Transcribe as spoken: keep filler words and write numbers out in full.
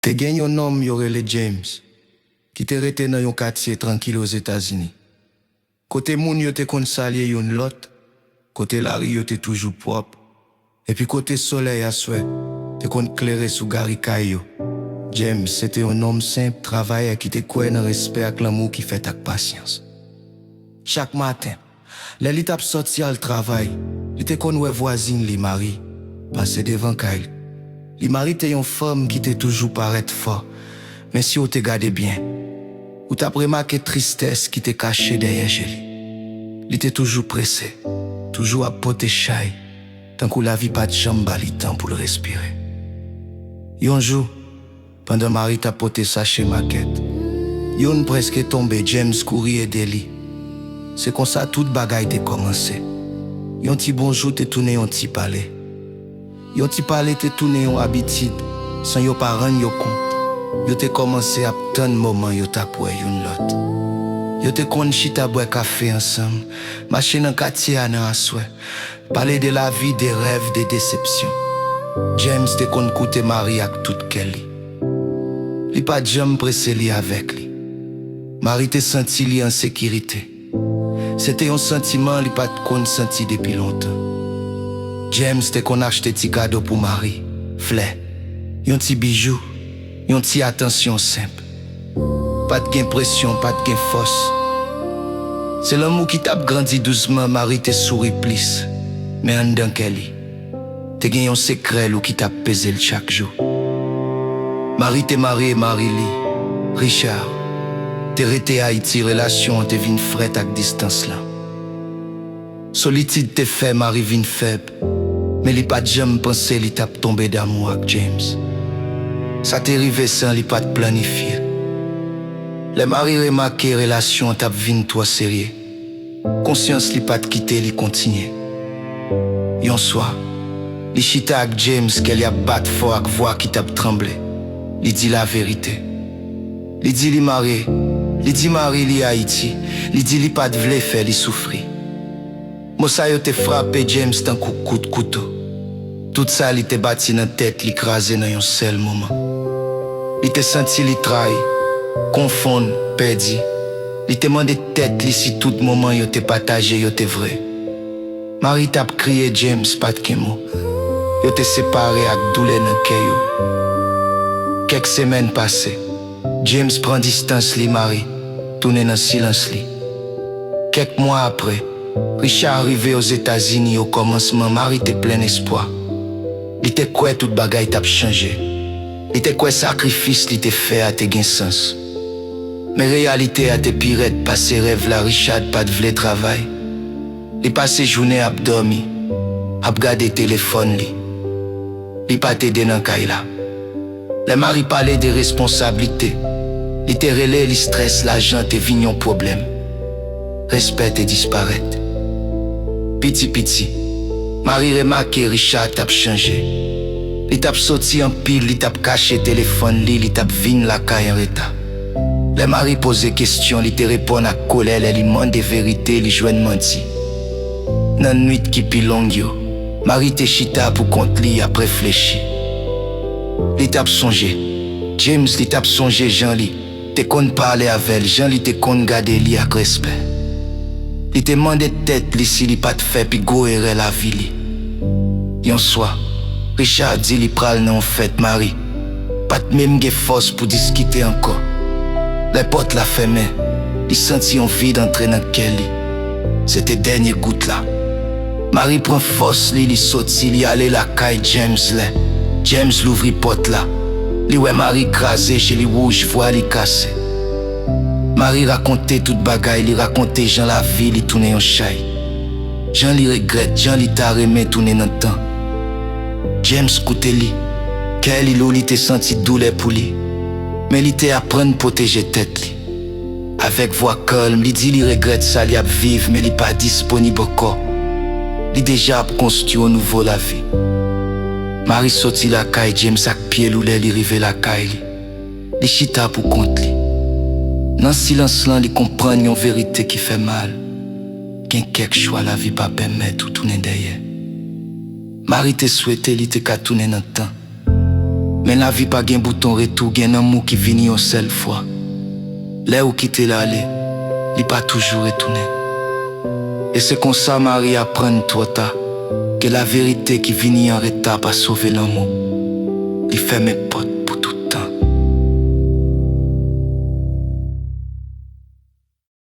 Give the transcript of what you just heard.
Te gen yon nonm yo rele James, ki te rete nan yon katye trankil Ozetazini, kote moun yo te konn salye youn lòt, kote lari yo te toujou pwòp, epi kote solèy aswè te konn klere sou gari kay yo. James se te yon nonm senp, travayè ki te kwè nan respè ak lanmou ki fèt ak pasyans. Chak maten, lè li t ap sòti al travay, li te konn wè vwazin li, Mari, pase devan kay li. Li, Mari, te yon fanm ki te toujou parèt fò, men si w te gade byen, ou t ap remake tristès ki te kache dèyè je li. Li te toujou prese, toujou ap pote chay, tankou lavi pa t janm ba li tan pou l respire. Yon jou, pandan Mari t ap pote sache makèt, youn prèske tonbe, James kouri ede li. Se konsa tout bagay te kòmanse. Yon ti bonjou te tounen yon ti pale. Yon ti pale te tounen yon abitid, san yo pa rann yo kont. Yo te kòmanse ap tann moman yo t ap wè youn lòt. Yo te konn chita bwè kafe ansanm, mache nan katye a nan aswè, pale de lavi, de rèv, de desepsyon. James te konn koute Mari ak tout kè li. Li pa t janm prese li avèk li. Mari te santi li an sekirite. Se te yon santiman li pa t konn santi depi lontan. James te konn achte ti kado pou Mari, flè, yon ti bijou, yon ti atansyon senp. Pa t gen presyon, pa t gen fòs. Se lanmou ki t ap grandi dousman. Mari te souri plis, men anndan kè li, te gen yon sekrè lou ki t ap peze l chak jou. Mari te marye mari li, Richard, te rete Ayiti, relasyon an te vin frèt ak distans lan. Solitid te fè Mari vin fèb, men li pa t janm panse li t ap tonbe damou ak James. Sa te rive san li pa t planifye. Lè Mari remake relasyon an t ap vin twò serye, konsyans li pa t kite li kontinye. Yon swa, li chita ak James, kè li ap bat fò ak vwa ki t ap tranble. Li di laverite. Li di li mare, li di mari li Ayiti, li di li pa t vle fè li soufri. Mo sa yo te frape James tankou kout kouto. Tout sa li te bati nan tèt li kraze nan yon sèl moman. Li te santi li trayi, konfonn, pèdi. Li te mande tèt li si tout moman yo te pataje yo te vre. Mari t ap kriye, James pa t gen mo. Yo te separe ak doulè nan kè yo. Kèk semèn pase. James pran distans li, Mari tounen nan silans li. Kèk mwa apre, Richard rive Ozetazini. Okòmansman, Mari te plen espwa. Li te kwè tout bagay t ap chanje. Li te kwè sakrifis li te fè a te gen sans. Men reyalite a te pi rèd pase rèv la. Richard pa t vle travay. Li pase jounen ap dòmi, ap gade telefòn li. Li pa t ede nan kay la. Lè Mari pale de responsablite, li te rele li, estrès lajan te vin yon pwoblèm. Respè te disparèt. Piti piti, Mari remake Richard t ap chanje. Li t ap soti anpil, li t ap kache telefòn li, li t ap vin lakay anreta. Lè Mari poze kesyon, li te reponn ak kolè. Lè li mande verite, li jwenn manti. Nan nwit ki pi long yo, Mari te chita pou kont li ap reflechi. Li t ap sonje James, li t ap sonje jan li te konn pale avè l, jan li te konn gade li ak respè. Li te mande tèt li si li pa t fè pi gwo erè lavi li. Yon swa, Richard di li pral nan yon fèt. Mari pa t menm gen fòs pou diskite ankò. Lè pòt la fèmen, li santi yon vid antre nan kè li. Se te dènye gout la. Mari pran fòs li, li soti, li ale lakay James. Lè James louvri pòt la, li wè Mari kraze, je li wouj, vwa li kase. Mari rakonte tout bagay, li rakonte jan lavi li tounen yon chay, jan li regrèt, jan li ta renmen tounen nan tan. James koute li. Kè li lou, li te santi doulè pou li. Men li te aprann pwoteje tèt li. Avèk vwa kalm, li di li regrèt sa, li ap viv, men li pa disponib ankò. Li deja ap konstwi yon nouvo lavi. Mari soti lakay James ak pye lou. Lè li rive lakay li, li chita pou kont li. Nan silans lan, li konprann yon verite ki fè mal. Gen kèk chwa lavi pa pèmèt ou tounen dèyè. Mari te swete li te ka tounen nan tan. Men lavi pa gen bouton retou, gen lanmou ki vini yon sèl fwa. Lè ou kite l ale, li pa toujou retounen. E se konsa Mari aprann twò ta ke laverite ki vini an reta pa sove lanmou. Li fèmen pòt.